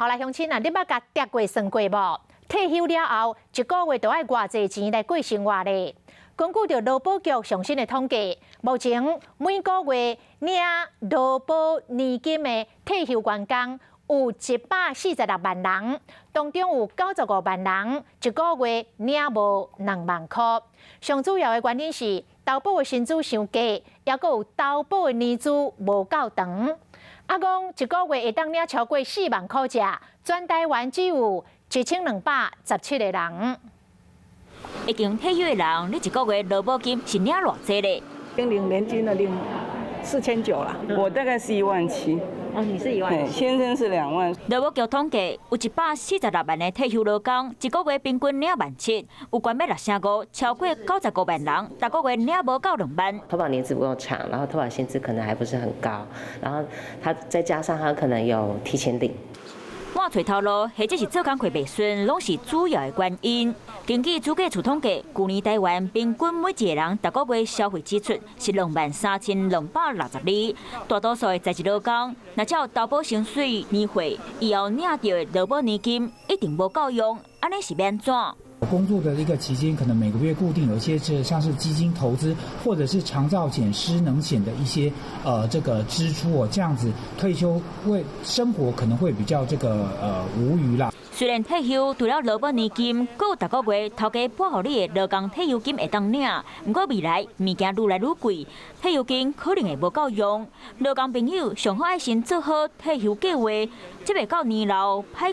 好來，鄉親啊，你捌共疊過算過無？退休了後，一個月著愛偌濟錢來過生活咧？根據著勞保局上新的統計，目前每個月領勞保年金的退休員工有146萬人，當中有95萬人一個月領無2萬箍。上主要的原因是投保的薪資傷低，抑閣有投保的年資無夠長。啊，講一個月會當領超過4萬箍者，全台灣只有1217個人。已經退休的人，你一個月勞保金是領偌濟咧？領年金的領4900啦，我大概是1.7萬。哦，你是1.7萬。先生是2萬。勞保局統計，有146萬的退休勞工，一個月平均領1.7萬，有懸欲6成5，超過95萬人，逐個月領無夠2萬。投保年資不夠長，然後投保薪資可能還不是很高，然後他再加上他可能有提前領。換揣頭路，或者是做工課袂順，攏是主要的原因。根據主計處統計，舊年台灣平均每一個人逐個月消費支出是23,262。大多數的在職勞工，若照投保薪水年歲，以後領著的勞保年金一定無夠用，按呢是欲按怎？工作的一個期間，可能每個月固定有一些是像是基金投資，或者是長照險、失能險的一些這個支出哦，這樣子退休為生活可能會比較這個無虞啦。雖然退休除了勞保年金，閣有逐個月頭家撥予你的勞工退休金會當領，毋過未來物件愈來愈貴，退休金可能會無夠用。勞工朋友上好愛先做好退休計畫，才袂到年老歹